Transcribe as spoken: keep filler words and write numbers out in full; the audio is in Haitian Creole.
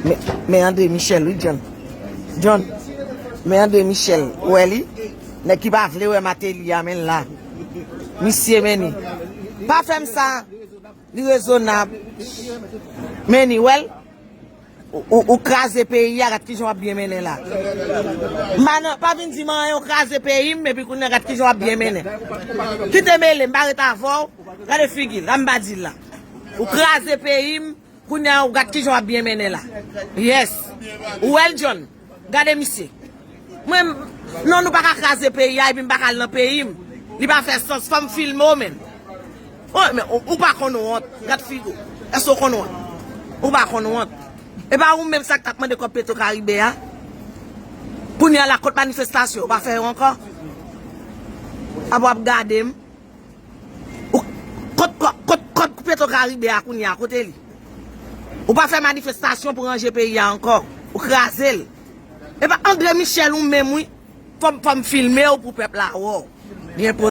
Men, men André Michel, wi, John. John, men André Michel, ou wè li? Nèg ki pa vle wè Martelly a, men l la. Misye, men li. Pa fè m sa. Li rezonab. Men li, wè l? Ou, ou, ou kraze peyi a, gad kijan w ap byen mennen la. M pa nan, pa vin di m anyen, ou kraze peyi m, epi kounye a gad kijan w ap byen mennen. Kite mele, m pa ret avè w. Gade figi l, la m pa di l la. Ou kraze peyi m, kounye a ou gad kijan w ap byen mennen la. Yes. Ou wè l, John. Gade misye. Mwen, non, nou pa ka kraze peyi a, epi m pa ka al nan peyi m. Li pa fè sans, fò m filme w, men. Oh, men ou, ou pa konn wont. Gad figi w. Èske w konn wont? Ou pa konn wont. E pa ou menm sa k t ap mande kòb Petro Caribe a? Kounye a la, kot manifestasyon? Ou pa fè yo ankò? Ap w ap gade m. Ou, kot, kot, kot, kot Petro Caribe a kounye a? Kote li? Ou pa fè manifestasyon pou ranje peyi a ankò. Ou kraze l. E pa André Michel ou menm, wi. Fò m, fò m filme w pou pèp la wè w. Li enpòtan.